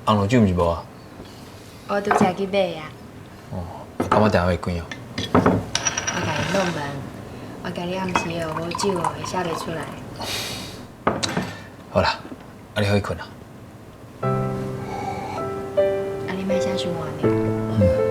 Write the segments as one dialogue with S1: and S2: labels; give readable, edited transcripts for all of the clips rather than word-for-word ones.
S1: 紅露酒毋是無啊？
S2: 我拄才去買啊。
S1: 哦，感覺定會關哦。
S2: 我共伊弄問，我驚你暗時哦無酒哦會寫袂出來。
S1: 好啦，啊你好去睏啦。
S2: 啊你莫寫傷晚呢。
S1: 嗯。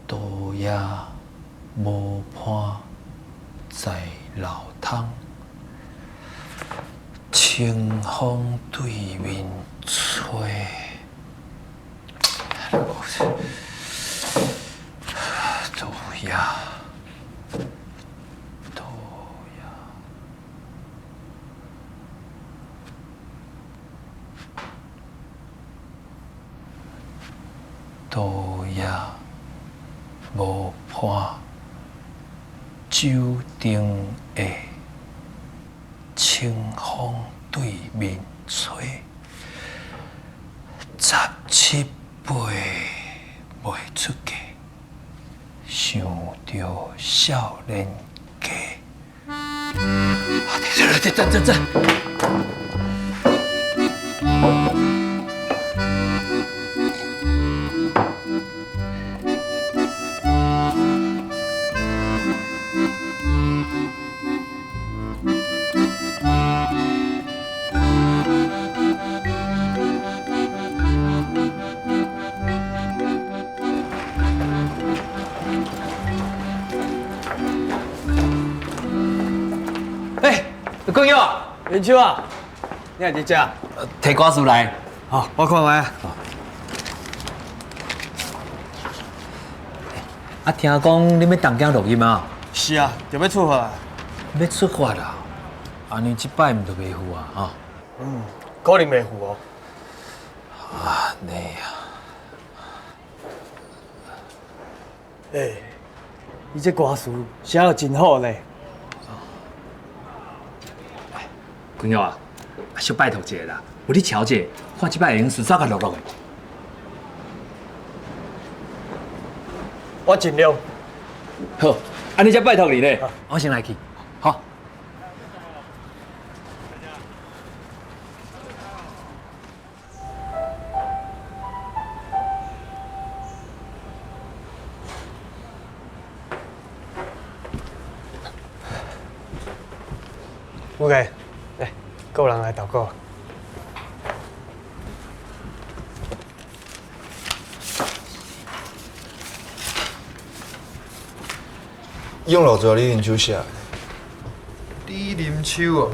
S1: 倒夜無伴在老湯，清風對面吹。倒夜，倒夜，倒夜無伴酒燈下，清風對面吹。十七八袂出嫁，想著少年家。啊！對對對，等等等。欸，光友啊，
S3: 元秋啊，你也佇遮？
S1: 提歌詞來。
S3: 好，我看覓啊。
S1: 啊，聽講你欲東京錄音啊？
S3: 是啊，就欲出發。
S1: 欲出發啊？按呢這擺毋就袂赴啊？哈？
S3: 嗯，可能袂赴哦。
S1: 啊，呢啊。
S3: 欸，伊這歌詞寫得真好呢。
S1: 光友啊，小拜託一下啦，有你瞧者，看這擺會用順煞共錄落去。
S3: 我盡量。
S1: 好，按呢才拜託你咧。我先來去，好。
S3: OK，來，閣有人來投稿。
S4: 永樂做李林秋寫的。
S5: 李林秋哦，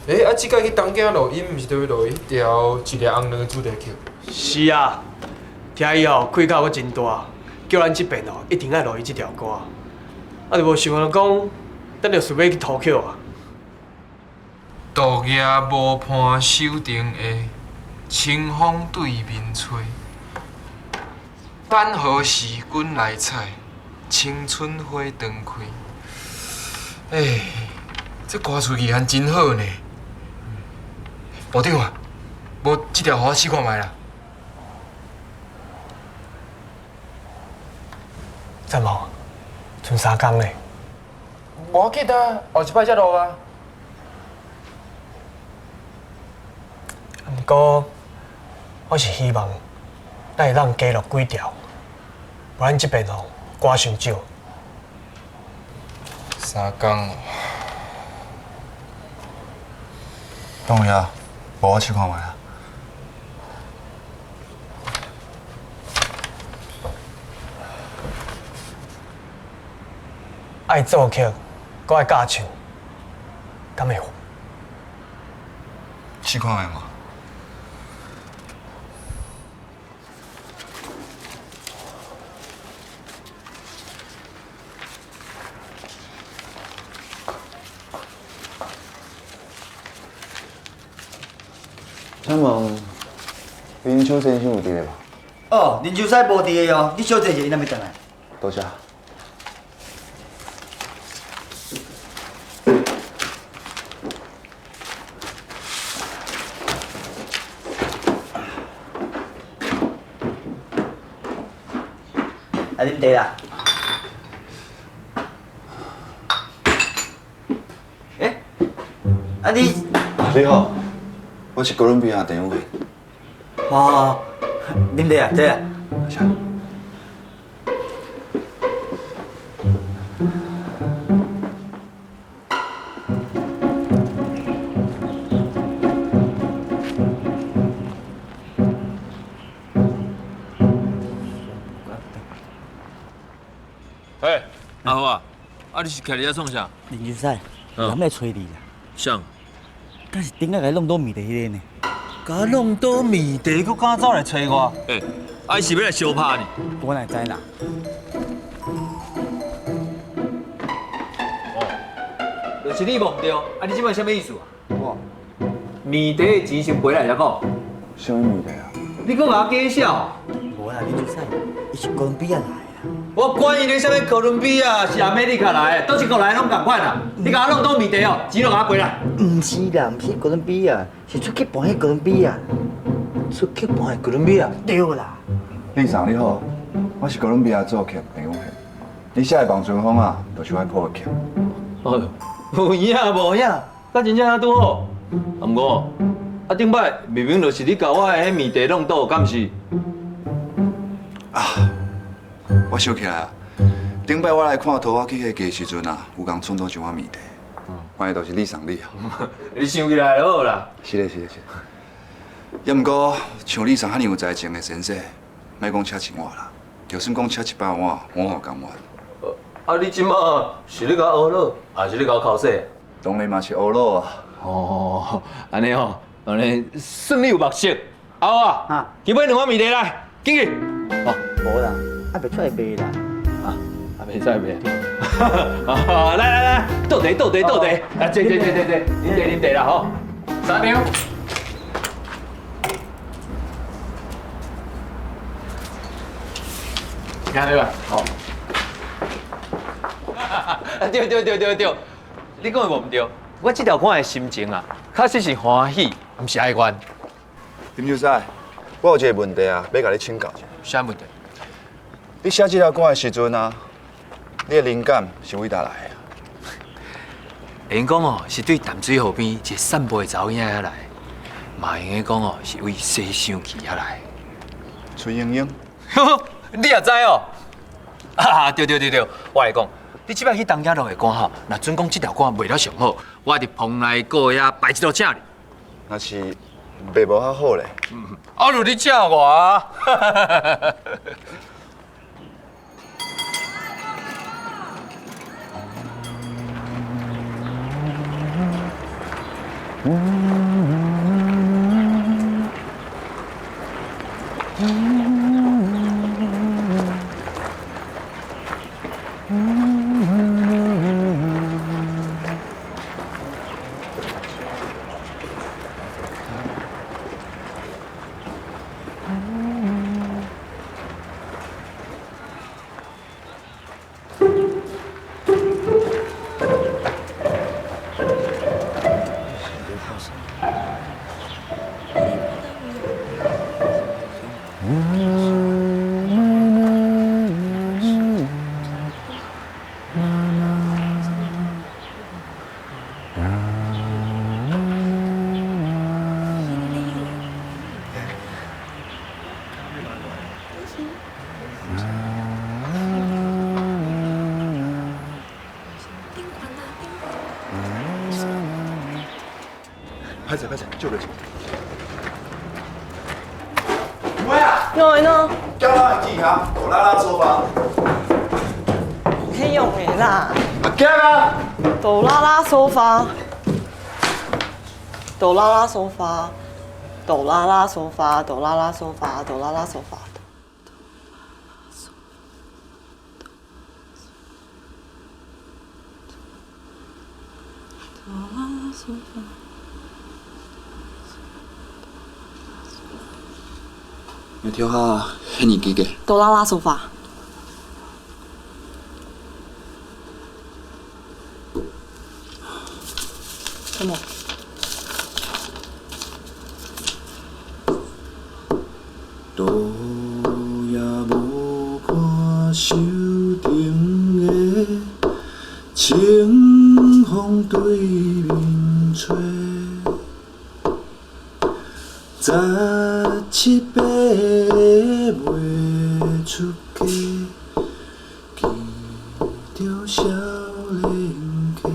S5: 欸，啊，這擺去東京錄音，毋是就欲錄彼條一粒紅卵的主題曲？
S3: 是啊，聽伊哦，開口閣真大，叫咱這遍哦一定愛錄伊這條歌。啊，就無想到講，咱就順欲去塗曲啊。
S5: 倒夜無伴守燈下，清風對面吹。等何時君來採，青春花當開。欸，這歌詞意涵真好呢。部長啊，無這條予我試看覓啦。
S3: 怎無？賰三工咧。
S5: 無要緊啊，後一擺才錄啊。
S3: 毋過，我是希望咱會當加錄幾條，無咱這遍吼歌傷少。
S5: 三工。
S4: 董爺，無我試看覓啊。
S3: 愛作曲，閣愛教唱，敢會？
S4: 試看覓嘛。請問林秋先生有佇咧無？
S6: 哦，林秋西無佇个哦，你小坐一下，伊若欲轉來。
S4: 多謝。
S6: 來啉茶啦。欸，啊你？
S4: 你好，我是哥倫比亞鄭永賢。
S6: 哦，啉茶啊，坐啊。
S4: 多謝。
S7: 嘿，阿豪啊，啊你是徛佇遐創啥？
S6: 林秋西，有人來揣你啦。
S7: 誰？
S6: 敢是頂下共弄倒麵佇彼个呢？
S1: 共弄倒麵茶，閣敢走來揣我？
S7: 欸，啊伊是欲來相拍呢？
S6: 我哪會知啦？
S1: 哦，就是你無毋對，啊你這擺啥物意思啊？
S4: 我
S1: 麵茶的錢先賠來才講。
S4: 啥物麵茶啊？
S1: 你閣共我假笑？
S6: 無啦，林秋西，伊是哥倫比亞來的啦。
S1: 我管伊咧啥物哥倫比亞，是阿美利卡來的，佗一國來攏仝款啦。你共我弄倒麵茶哦，錢攏共我賠來。
S6: 毋是啦，毋是哥倫比亞，是出去盤彼哥倫比亞。
S1: 出去盤的哥倫比亞？
S6: 對啦。
S4: 李桑你好，我是哥倫比亞作曲鄭永賢。你寫的《望春風》啊，就是我譜的曲。
S7: 哦，有影無影？敢真正遐拄好？啊，毋過，啊頂擺明明就是你共我的彼麵茶弄倒，敢毋是？
S4: 啊，我想起來啊，頂擺我來看桃花起彼个時陣啊，有共創倒一碗麵茶，原來就是你送你啊。
S7: 你想起來就好啦。
S4: 是咧，是咧，是咧。也毋過，像你送遐爾有才情的先生，莫講請一碗啦，就算講請100碗，我嘛甘願。
S7: 啊，你這馬是咧共我呵咾，還是咧共我剾洗？
S4: 當然嘛是呵咾啊。
S7: 哦，按呢吼，按呢算你有目色。阿豪啊，去買兩碗麵茶來，緊去。
S6: 哦，無啦，還袂出來賣啦。
S7: 啊，還袂使賣。來來來，倒茶倒茶倒茶，來坐坐坐坐坐，啉茶啉茶啦吼。三張。聽對吧？好。對對對對對，你講的無毋對，我這條歌的心情啊，確實是歡喜，毋是哀怨。
S4: 林秋西，我有一個問題啊，欲共你請教一下。
S5: 啥問題？
S4: 你寫這條歌的時陣啊，你的靈感是佗佗來的？
S1: 會用講哦，是對淡水河邊一个散步的查某囡仔遐來，嘛會用講哦，是為西廂旗遐來。
S4: 崔鶯鶯，
S1: 你也知哦？啊，對對對對，我來講，你這擺去東京路的歌吼，若準講這條歌賣了上好，我佇蓬萊閣遐擺一桌請你。
S4: 若是賣無較好咧。
S1: 啊，就你請我啊！
S4: 歹勢歹勢，借落去。
S3: 妹啊！
S8: 喏喏。
S4: 叫咱的記哈，哆啦啦做吧。
S8: 彼用的啦。
S4: 阿杰啊！
S8: 哆啦啦嗦发，哆啦啦嗦发，哆啦啦嗦发，哆啦啦嗦发，哆啦啦嗦发。哆啦啦嗦发。
S4: 你跳下遐尔几个？
S8: 哆啦啦嗦发。什么？
S4: 路也无看收成的，清风对面吹，十七八袂出嫁，见著少年家。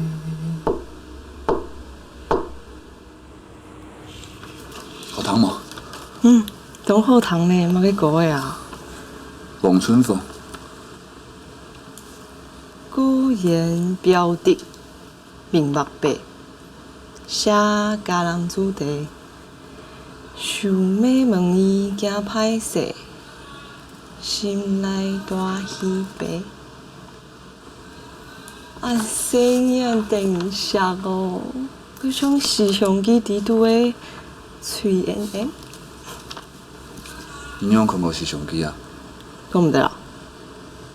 S4: 好糖无？
S8: 嗯，当好糖呢，莫去顾的啊。
S4: 王春凤。
S8: 语言表达明目白，写家人主题，想欲问伊惊歹势，心内大虚白。啊，生影电视哦，阁像摄像机伫拄的喙炎炎。
S4: 你用看过摄像机啊？
S8: 讲毋对啦。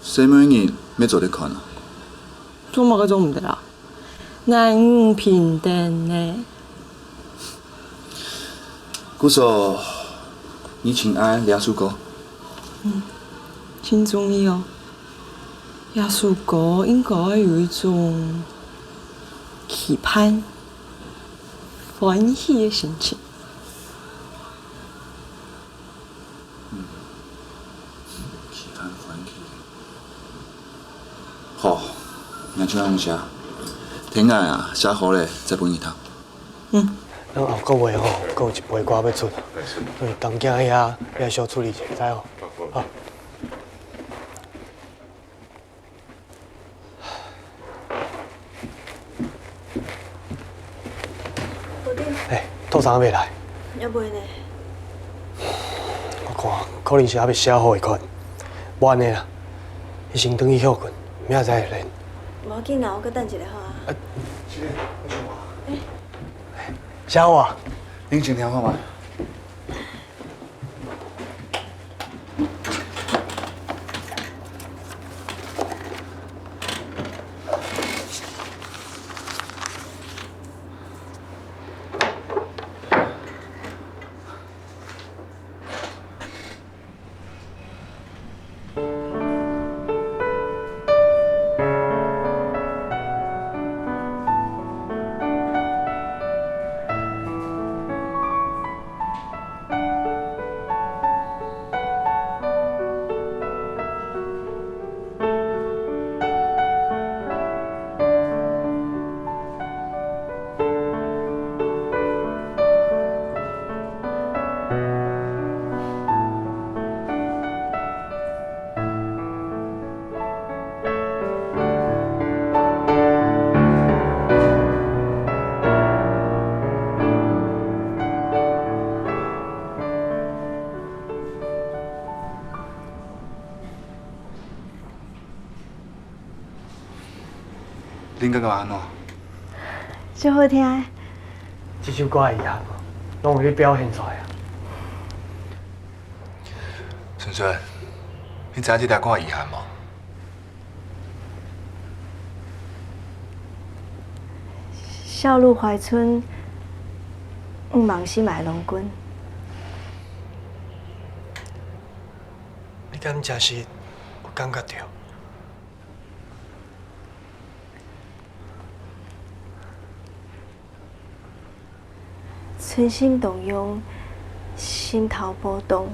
S4: 啥物人欲做咧看啊？
S8: 做嘛阁做毋对啦？男女平等呢？
S4: 古说，你真爱耶稣歌？
S8: 嗯，真中意哦。耶稣歌应该有一种期盼、欢喜的心情。
S4: 嗯，期盼欢喜。好，那就按写。天爱啊，写好咧再分伊读。
S8: 嗯。
S3: 咱后个月吼，阁有一批歌欲出，对，东京遐也小处理一下，知无？好。欸，兔三犹未来？
S9: 犹未呢。
S3: 我看可能是犹未写好的款，无按呢啦，伊先转去歇睏，明仔载会练。
S9: 无要紧啦，我阁等一下好啊。
S3: 写好啊？
S4: 恁先听看觅。恁感觉按怎？
S9: 足好听的。
S3: 这首歌的遗憾，拢有咧表现出来啊。
S4: 萱萱，你知影这条歌的意涵无？
S9: 少女怀春，毋望心爱郎君。
S3: 你敢真实有感觉著？
S9: 春心动容，心头波动。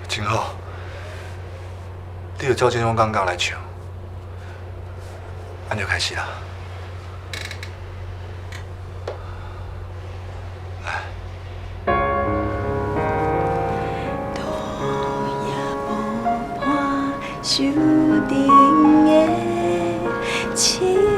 S4: 真好，你就照这种感觉来唱，按就开始啦。来。
S9: 路也无伴，树顶的青。